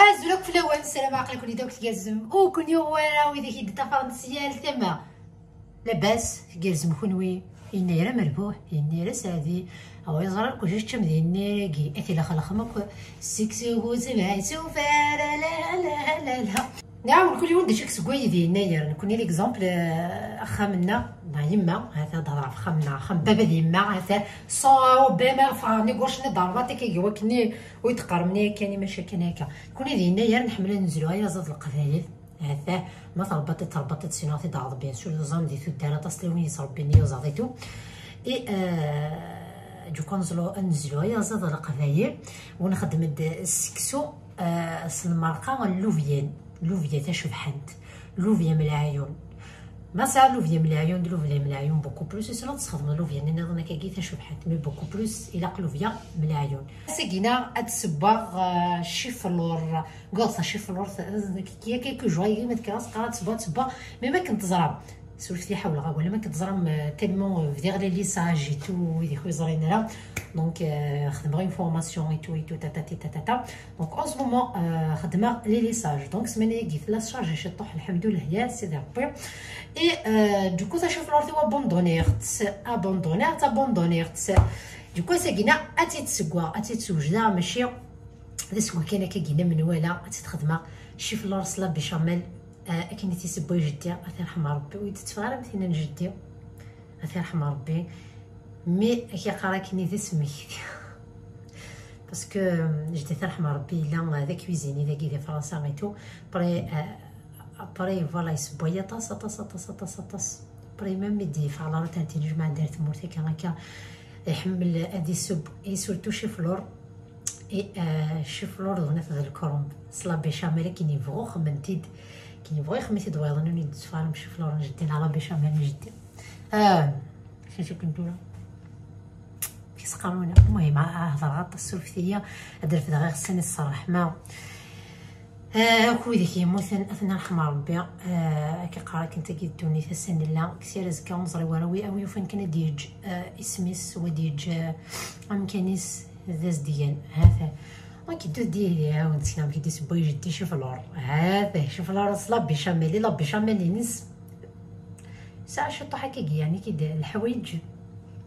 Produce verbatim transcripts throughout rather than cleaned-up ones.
Azul akk fell-awen, ssarameɣ aql-iken-id akk tgerrzem, ur ken-yuɣ wara widak i d-ṭṭafaren s yal tama. Labas, tgerrzem kunwi? Yennayer amerbuḥ, yennayer aseɛdi. Awa yeẓra lkuc teččam di yennayer-agi, ad t-ilxelxem akk seg s ugu sebɛa isufar, la la la la. Nɛawen kul yiwen d acu i yessewway di yennayer. Nekni l'exemple, euh, axxam-nneɣ, neɣ yemma, ha-t-a ad d-hedreɣ ɣef axxam-nneɣ, axxam n baba d yemma, ha-t-a sans aobema ɣef négocier d rrwaṭ akka i wakken ur yi-d-qqaren yakan i maca kan akka. Nekni di yennayer nḥemmel ad nezlu ayaẓiḍ n leqbayel. Ha-t-a, ma trebbaḍ-t, trebbaḍ-t, sinon ad t-id-taɣeḍ, bien sûr, uẓam di tuddar aṭas tlawin yettrebbin iyaẓaḍ et tout. Et, euh, du coup, nezlu, nezlu ayaẓiḍ n leqbayel, u nxeddem-d seksu, euh, s lmerqa n lubyan, lubya tacebḥant, lubya m leɛyun. Ma sɛiɣ lubya m leɛyun, d lubya m leɛyun beaucoup plus, sinon ad tesxedmeḍ lubya nniḍen akkagi tacebḥant, mais beaucoup plus ilaq lubya m leɛyun. Ass-agi-na ad d-ssewweɣ, euh, chiflor. Gɣet aciflur, il y a quelques jours, ma tekkreḍ teqqar ad tebba, ad tebba, mais ma akken teẓram, surfet-iyi ḥawleɣ awal, ma akken teẓram, euh, tellement, euh, bdiɣ les lissage et tout, wid i ken-yeẓrin ara. Donc, euh, xedmeɣ une formation et tout, et tout, tatati, tatata. Donc, en ce moment, euh, xedmeɣ les lissages. Donc, ssmana-agi tella tchargée ciṭuḥ, lḥemdullah, ya Sidi Ṛebbi. Et, euh, du coup, taciflurt-iw abandonniɣ-tt, abandonniɣ-tt, abandonniɣ-tt. Du coup, ass-agi-na, ad tt-id-ssewweɣ, ad tt-id-ssewjdeɣ, mačči d asewwi kan akka gina menwala, ad tt-id-xedmeɣ. Chiflur s la béchamel, euh, akken i t-isewway jeddi, ad t-irḥem Ṛebbi, ur yi-d-tetteffeɣ ara am tinna n jeddi, ad t-irḥem Ṛebbi. Mais ad k-iqqar akken i d asmekti. Parce que, euh, jeddi, ad t-irḥem Ṛebbi, yella, euh, d akuizini dagi di Fransa et tout. Après, euh, après, voilà, yessewway aṭas, aṭas, aṭas, aṭas, aṭas. Après, même mi d-yeffeɣ la retraite-ines, jmaɛ d ar tmurt akka, akka, iḥemmel ad iseww, et surtout chiflur. Et, euh, chiflur d wnat d lkrumb. S la béchamel, akken yebɣu xemmen-t-id. Akken yebɣu ixemmem-it-id wayeḍ, ur yi-d-tetteffeɣ ara am chiflur n jeddi, neɣ la béchamel n jeddi. Ah, acu akken tura? Kis qaruna. المهم, ah, hedreɣ aṭas, surfet-iyi. Ad refdeɣ iɣsan-is s ṛṛeḥma. Ah, akk wid i k-yemmuten, ad ten-irḥem Ṛebbi. Ah, akka qqar akken tagi ddunit ass-a nella, ksir azekka ur neẓri wara wi, a wi yufan kan ad d-yeǧǧ, ah, isem-is, u ad d-yeǧǧ, ah, amkan-is d as-d-igan. Ha-t-a. Donc, ddut-d yid-i, ɛawnet kra amek i d-isewway jeddi chiflur. Ha-t-a, chiflur s la béchamel, la béchamel-ines. Sɛa ciṭuḥ akkagi, yeɛni-k-id leḥwayeǧ,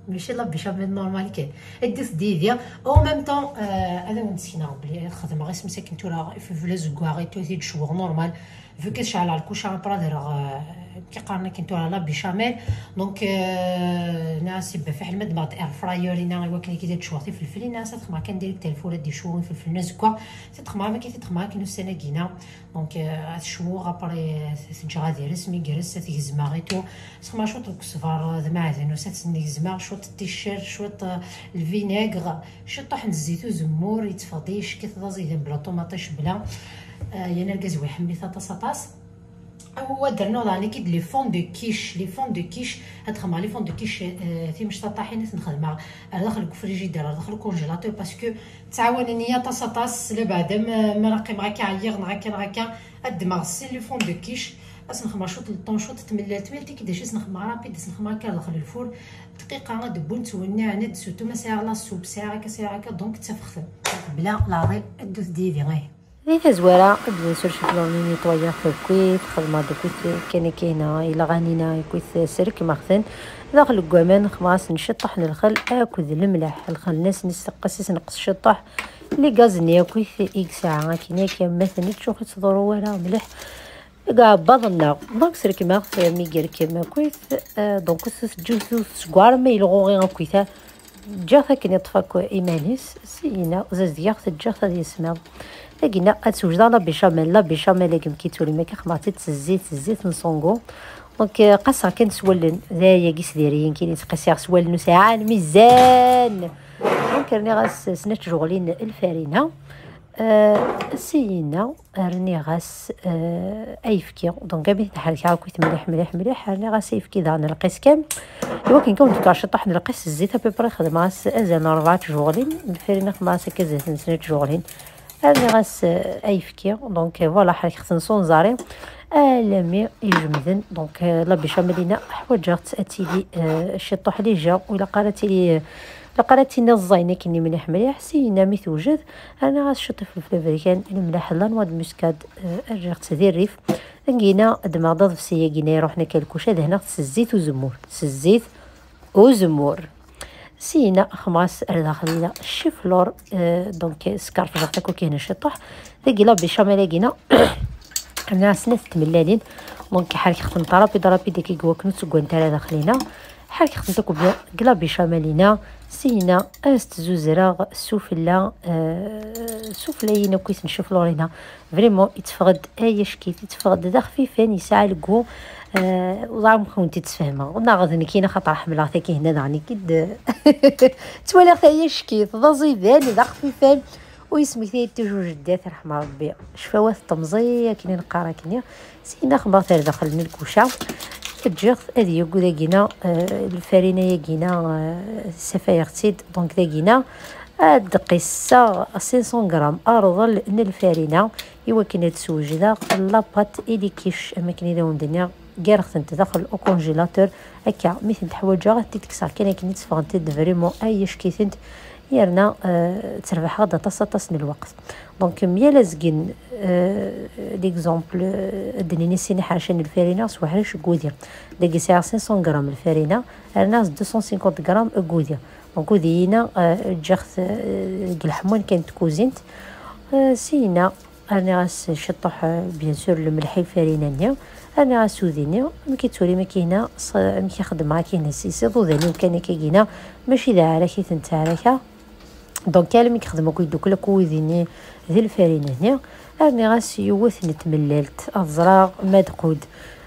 mačči la béchamel normal kan. Ddut-d yid-i. En même temps, euh, ad awen-d-sekneɣ belli xedmeɣ isem-is akken tura, ifelfel azeggaɣ et tout, ad t-id-cewweɣ normal. Vu que ceɛleɣ lkuca, après ad rreɣ, euh, amek i qqaren akken tura, la béchamel. Donc, euh, nniɣ-as i Bba Fiḥel ma ddmeɣ-d air fryer-ina i wakken ad k-id-cewweɣ tifelfel-ina, ad t-xedmeɣ kan direct ar lfur ad d-icewwu ifelfel-nni azeggaɣ. Ad t-xedmeɣ am akken, ad t-xedmeɣ akken ussan-agi-ina. Donc, euh, ad t-cewweɣ, après, euh, ad t-ǧǧeɣ ad ires, mi ires ad t-gezmeɣ et tout. Ad t-xedmeɣ cwiṭ n ukesbar, euh, d maɛden, u ad t-gezmeɣ cwiṭ n ticcert, cwiṭ, euh, lvinegre, ciṭuḥ n zzit uzemmur, yetteffeɣ-d yecket d aẓidan bla ṭumaṭic bla. Euh, yan argaz-iw iḥemmel-it aṭas, aṭas. Aw, ad d-rnuɣ daɣen akid les fonds de quiche, les fonds de quiche, ad xedmeɣ les fonds de quiche, euh, timecṭaṭaḥin ad ten-xedmeɣ ar daxel n ufrijider, ar daxel n ukonjilatur, parce que ttɛawanen-iyi aṭas, aṭas, labeɛda ma, ma ara qqimeɣ akka ɛyiɣ neɣ akka neɣ akka, ad ddmeɣ sin les fonds de quiche, ad sen-xedmeɣ cwiṭ n le temps, cwiṭ n tmellalt, tmellalt-agi d acu i sen-xedmeɣ rapide, ad sen-xedmeɣ akka ar daxel n lfur, dqiqa ad wwun, ttwenniɛen-d, surtout ma sɛiɣ la soupe, sɛiɣ akka, sɛiɣ akka, donc ttafeɣ-ten. Bla leɛḍil, ddut-d yid-i, ih. Di tazwara, ad d-nsers iflurnin nettoyer-t akkit, xedmeɣ-d akkit kan akka-ina, ilɣan-ina akkit, srekmeɣ-ten daxel n waman, xedmeɣ-asen ciṭṭaḥ n lxel akked lemleḥ. Lxel-nni ad s-nesneqqes, ad s-nesneqqes ciṭṭaḥ, les gaz-nni akkit i yesɛa akken akka, ma tenneččux ur teḍru ara mliḥ deg uɛebbaḍ-nneɣ. Donc, srekmeɣ-t, mi yerkem akkit, euh, donc, ur teǧǧiɣ, ur tesgurem ma yelɣuɣi akkit, ah. Ǧǧiɣ-t akken iṭṭef akk iman-is, syin-a zazdeɣ-t, ǧǧiɣ-t ad yismiḍ. Dagi-nni ad sewjdeɣ la béchamel, la béchamel-agi amek i tt-turim akka, xedmeɣ-tt-id s zzit, s zzit n Songo. Donc, euh, qaseɣ kan s wallen, d ayagi s diri-yi kan i ttqisiɣ s wallen, ur sɛiɣ ara lmizan. Donc, rniɣ-as snat tjeɣlin n lfarina. Euh, syin-a, rniɣ-as, euh, ayefki. Donc, armi t-id-ḥerkeɣ akkit mliḥ, mliḥ, mliḥ, rniɣ-as ayefki daɣen lqis kan. Iwakken kan wen-d-fkeɣ ciṭṭaḥ n lqis n zzit, à peu près xedmeɣ-as azal n rebɛa tjeɣlin, lfarina xedmeɣ-as akka zdat n snat tjeɣlin. Rniɣ-as, euh, ayefki, donc, euh, voilà, ḥerkeɣ-ten s unẓar-iw, alammi ijemden. Donc, euh, la béchamel-ina ḥwaǧeɣ-tt ad tili, euh, ciṭṭaḥ légère, ur ilaq ara ad tili, euh, Ilaq ara tiniḍ ẓẓayen akkenni mliḥ mliḥ, syenna mi tewjed, rniɣ-as ciṭ ifelfel aberkan, lemleḥ, la noix de muscade, eh, rriɣ-tt di rrif. Dagina ddmeɣ-d aḍebsi-yagina iruḥen akka lkuca, dehneɣ-t s zzit uzemmur, s zzit uzemmur. Syenna xemɣ-as ar daxel cciflur, eh, donc skerfeẓeɣ-t akk akkin ciṭuḥ. Dagi la béchamel-agina, rniɣ-as snat tmellalin, donc ḥerkeɣ-tent rapid rapid akka i wakken ur tteggwant ara daxel-ina. Ḥerkeɣ-tent akk bien deg la béchamel-ina, syenna ad as-tt-zuzreɣ sufella, eh, sufella-ina akk i ten cciflur-ina. Vraiment, itteffeɣ-d ay acekk-it, itteffeɣ-d d axfifan, yesɛa lgu. Eh, ur ẓriɣ amek wen-t-id-sfehmeɣ. Neɣ d nekkini, xaṭer ḥemmleɣ-t akka hna daɣen, nekki d-, ttwaliɣ-t ay acekk-it, d aẓidan, d axfifan. Ur yesmektay-d toujours ddat, ṛeḥma Ṛebbi. Ccfawat n temẓi, akken i neqqar akkenni. Syenna xemɣeɣ-t ar daxel n lkuca. Ǧǧiɣ-t ad yeggu dagina, eh, lfarina-yagina, eh, safayeɣ-tt-id. Donc dagina ad d-qisseɣ cinq cents grammes arḍel n lfarina, i wakken ad d-swejdeɣ la pâte et les quiches, am akken i d awen-d-nniɣ. Ggareɣ-tent daxel au congélateur. Akka, mi tent-ḥwaǧeɣ, ad tent-id-kkseɣ kan akken i tteffɣent-id, vraiment ay acekk-itent. Yerna, eh, tterbaḥeɣ-d aṭas, aṭas n lweqt. Donc, myal azgen, eh, l'exemple, eh, ad d-nini sin iḥercan n lfarina s weḥric n wudi. Dagi sɛiɣ cinq cents grammes n lfarina, rniɣ-as deux cent cinquante grammes n wudi. Donc, wudi-ina, eh, ǧǧiɣ-t, eh, deg leḥmu kan n tkuzint. Eh, syenna, rniɣ-as ciṭuḥ, eh, bien sûr, lemleḥ i lfarina-nni. Rniɣ-as udi-nni, amek i ttwalim akka hna, s-, amek i xeddmeɣ akka hna s, s iḍudan-iw kan akka hna, mačči d aɛrak i tent-ttɛarakeɣ. Donc, almi i yexdem akk yeddukel akk wudi-nni d lfarina-nni, rniɣ-as yiwet n tmellalt, ad ẓreɣ ma tqud.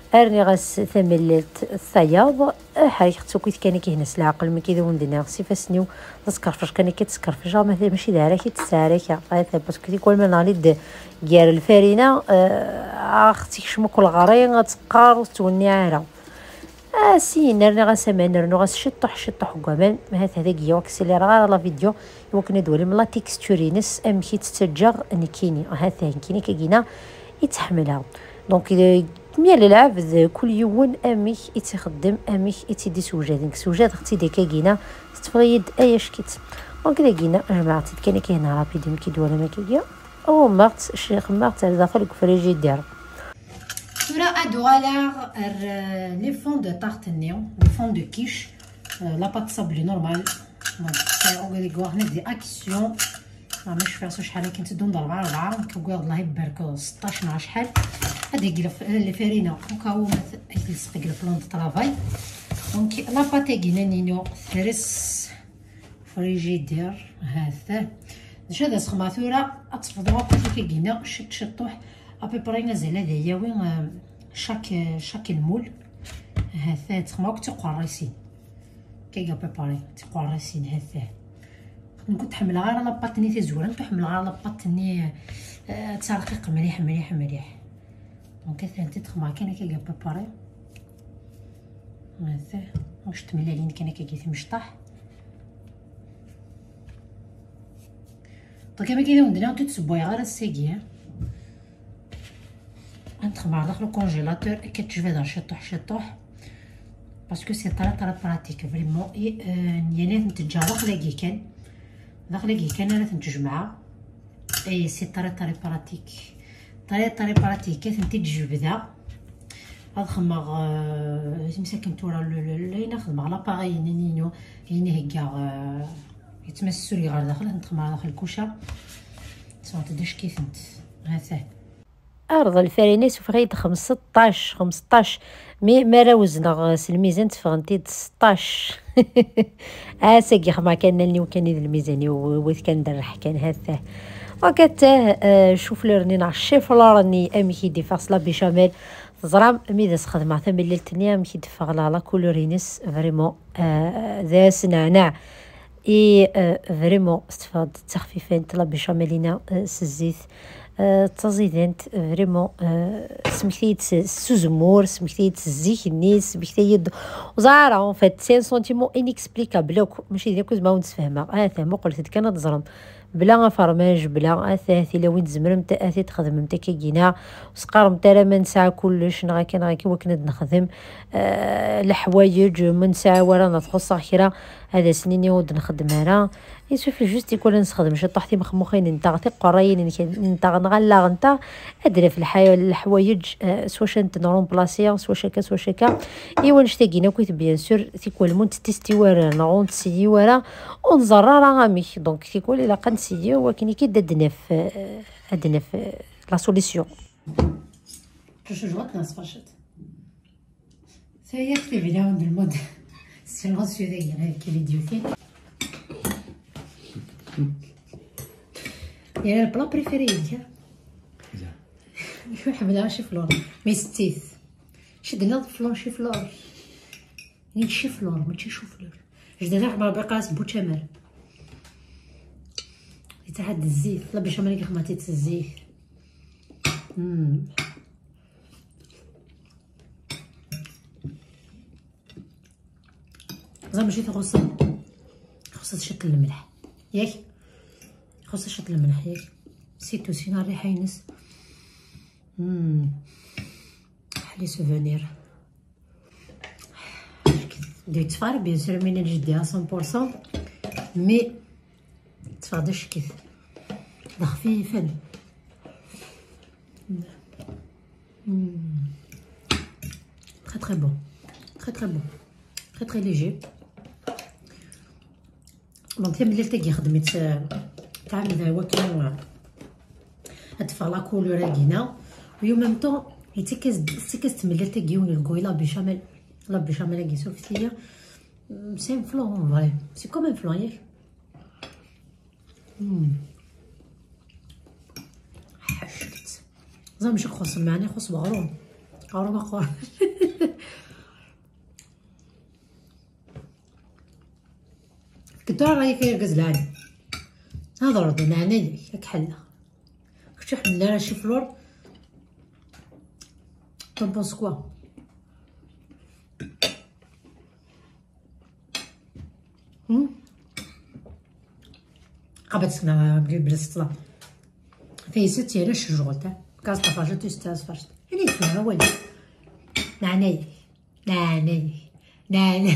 Rniɣ-as tamellalt tayaḍ, ḥerkeɣ-tt akkit kan akka hna s leɛqel, mi akka i d awen-d-nniɣ, s ifassen-iw, d askerfec kan akka i tt-skerfceɣ, ma mačči d aɛrak i tt-ttɛarakeɣ. Ata, parce que tikwal ma neɣli-d gar lfarina, eh, aɣ-tt-ikcem akk leɣri, ad teqqar ur tettwenniɛ ara. Ah, syenna rniɣ-as aman, rnuɣ-as ciṭṭuḥ, ciṭṭuḥ n waman. Ahat dagi ur aksilireɣ ara la vidéo, i wakken ad twalim la texture-ines, amek i tt-ttaǧǧaɣ nekkini. Ahat nekkini akka hna i tt-ḥemmleɣ. Donc, eh, myal lɛebd, kul yiwen amek i tt-ixeddem, amek i tt-id-isewjad. Nekk sewjadeɣ-tt-id akka hna, tetteffeɣ-iyi-d ay acekk-itt. Donc, dagina, jemɛeɣ-tt-id kan akka hna rapide, amek i d-twalim akka hna. Xemmeɣ-tt, xemmeɣ-tt ar daxel deg ufrijidir. Tura ad uɣaleɣ ar, euh, les fonds de tarte-nni, les fonds de quiche, euh, la pâte sablée normale. Donc, c'est au début, on a des actions. Ah, mais je fais ça, je suis allée quand tu donnes dans le bar, que je garde la hiberco, c'est tâche, je suis allée. هذه هي الف-، الفرينة، au cas où ما ت-، يلصق لك le plan de travail. Donc, la pâte est guinée, nino, très frigidaire, هذا. باش هذا سخمة ثورة، أتصفضوا كل شيء كيجينا، شط شطوح. À peu près نزل هذا ياوي، آه، chaque، chaque المول. هذا تخمة وقت تقرصين. كي à peu près تقرصين هذا. نكون تحمل غير la pâte ني تزورن، تحمل غير la pâte ني، آه، تسرقيق مليح، مليح، مليح. Donc، كانت تخمة كان كي à peu près. هذا. واش تملالين كان كي مشطح. Donc, كما كاين عندنا، تو تسبوي غير السيكي، ها. غنتخمر داخل الكونجيلاتور، كتجبد شطوح شطوح. Parce que c'est très, très pratique، vraiment. إي، آه، يعني نتجا داخل كي كان. داخل كي كان، أنا تنتجمعها. إي، c'est très, très pratique. Très, très pratique. كتنتج جبدة. هاد خمغ، آه، مساكن تورا ل-، ل-، لين خدمغ لاباغي نينو، يعني هكا، آه، يتمسسو لي غير داخل، نتخمر داخل الكوشة. صافي، داش كيفنت. هاثاه. أرض الفرينة سفغيت خمسطاش، خمسطاش. مي ما راوزنغ سلميزان تفغنتي ستاش. آه، ساقي خما كان نلني وكان يد الميزاني و-، ويت كان درح كان هاثاه. وكتاه، آه، شوف لي رنين على الشيف ولا رني أمي كي دي فاصلة بيشاميل. تزرام مي داس خدمة ثمللت نيا أمي كي دفع لا، لا كولورينس فريمون، آه، ذا سنعناع. إي، آه، فريمون استفاد تخفيفين تلا بيشاميلينا، آه، سزيت. آه، تزيدنت فريمون، آه، سمكتيت س-، سوزمور، سمكتيت الزيك النيس، سمكتيت وزارة، اون فيت، سي ان سونتيمون انيكسبليكابل، ماشي ديال كوز ما ونتفهمها. آه، فهموا، قلت لك أنا تزرم. bla afermaj, bla at tilawin tzemremt ad t-id-txedmemt akka gina, ur s-qqaremt ara ma nesɛa kullec neɣ akka neɣ akka, wakken ad nexdem, eh, leḥwayeǧ ma nesɛa wara neɣ txuṣṣ-aɣ kra, ad as-nini ur d-nxeddem ara. Il suffit juste tikwal ad nessexdem ciṭṭaḥ timexmuxin-nteɣ, tiqerrayin-nteɣ neɣ allaɣ-nteɣ, ad d-naf lḥay-, leḥwayeǧ, eh, s wacu ad ten-nrumplasi, s wacu akka, s wacu akka. I wanect-agi akk, bien sûr, tikwal ma ur nettestiw ara neɣ ur nttṣeyyiw ara, ur nẓerr ara amek. Donc tikwal ilaq ad nesseyyiw akken akka ad d-naf, eh, ad d-naf, eh, la solution. Toujours, ça y est, c'est vidéo de le mode. C'est lancé avec les vidéos. Il y a le plat préféré, il y a. يحب العشي فلور. Mais c'est. شدنا فلور، شي فلور. نيت شي فلور، ماشي شو فلور. جدنا حمار بقاس بوتشامل. يتعد الزيت، لا باش عمرك خماتي الزيت. مم. زعما ماشي تغسل، خصها شكل الملح، ياك؟ خصها شكل الملح، ياك؟ سيتو سينا الريحة ينس. مم. حلي سوفونير. دي تفار، بيان سور، مين جديها مية في المية، مي تفار داش كيف. لا خفيفة. مم. Très, très bon. Très, très bon. Très, très léger. Donc هي ملي تاكي خدمت، آه، تعمل واكين، آه، هاد فا لا كولور اكينا. ويو ميم طون، هي تيكاز، تيكاز تملل تاكي ون الكوي لا بيشاميل. لا بيشاميل اكي سوفتية. سي ان فلون، ان فري. سي كوم ان فلون، ياك؟ مم. حشت. زعما ماشي خص المعنى، خص بغروم. غروم أخر. كنت راهي كاين غزلان. هذا رضي معنى ياك حلة. كنت حملنا راه شي فلور. T'en penses quoi؟ هم؟ قبضتنا بلي بلا سطلة. في ستي علاش شغل تاع كاس طفاجة تستاز فرشت. يعني فيها والو. نعني. نعني. نعني.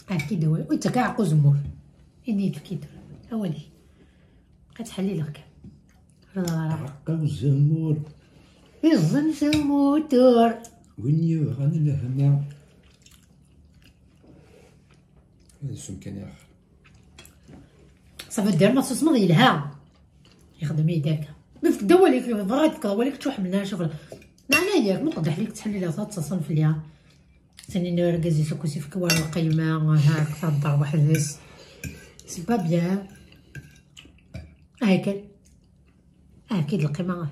هاكي دوي. وانت كاع عقو زمور. إني كي دور. أولي. كتحلي لك. عقو زمور. الزمزم وتور. وين يبغى الهنا. هذا السم كان يا أخي. صافي دير ما تسمض يلها. يخدم يداك. ما في الدواء اللي في الضغط كذا وليك تروح منها شوف. معناه ياك مقدح ليك تحلي لها تصنف ليها. ثاني نرجع زي سكوسي في كوار القيمة، ها، أكثر دار واحد بس. سي با بيان. هاي كان. هاكي القيمة.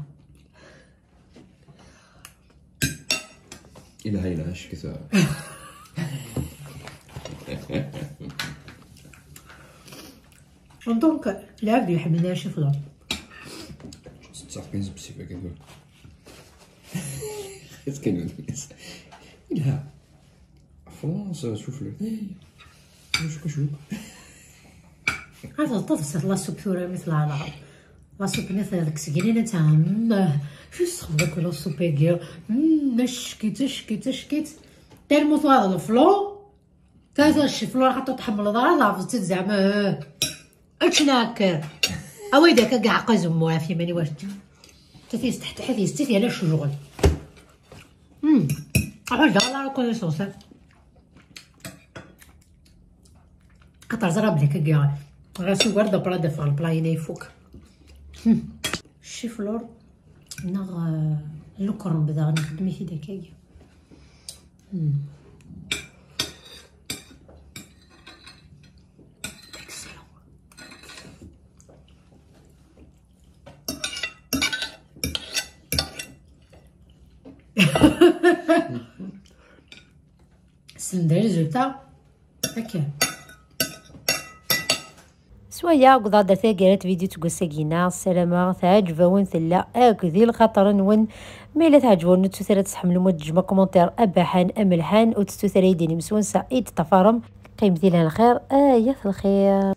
إلا هاي لا، اش كثر. دونك، العبد يحب الناس يفضل. تصافي زبسي فيك هذول. كاين الناس. إلا فرنسا، شوف له. إيه. شوف، شوف. عاد تطفس لا سوب ثورة مثل على لا سوب نيت هذاك سكرين انت. شو تخبط لا سوب يا؟ مم، شكيت، شكيت، شكيت. تالمو هذا الفلو. تازا الشفلو حتى تحمل ضرر، لا، زعما. اتشناك. اويدك كاع قزم ولا في ماني واش. تثيس تحت حديث، تثيس على شو شغل. امم. احوج على ريكونيسونس. خاطر زرا بلي كيا. راسي ورده برا دفع البلاينه يفوك. هم. الشيفلور. نغ. لوكرن بدا نخدمي في داكيا. هم. اكسلون. سند ريزولتا. هكا. سوايا قضاء درت غير فيديو تقول ساقينا. السلامة تعجب وين ثلا اك ذي الخطر نون. ما الا تعجبوا نتو ثلاث تحملوا مود جمع كومنتير اباحان املحان وتستو ثلاث يديني مسون سعيد تفارم. قيمتي لها الخير، ايه الخير.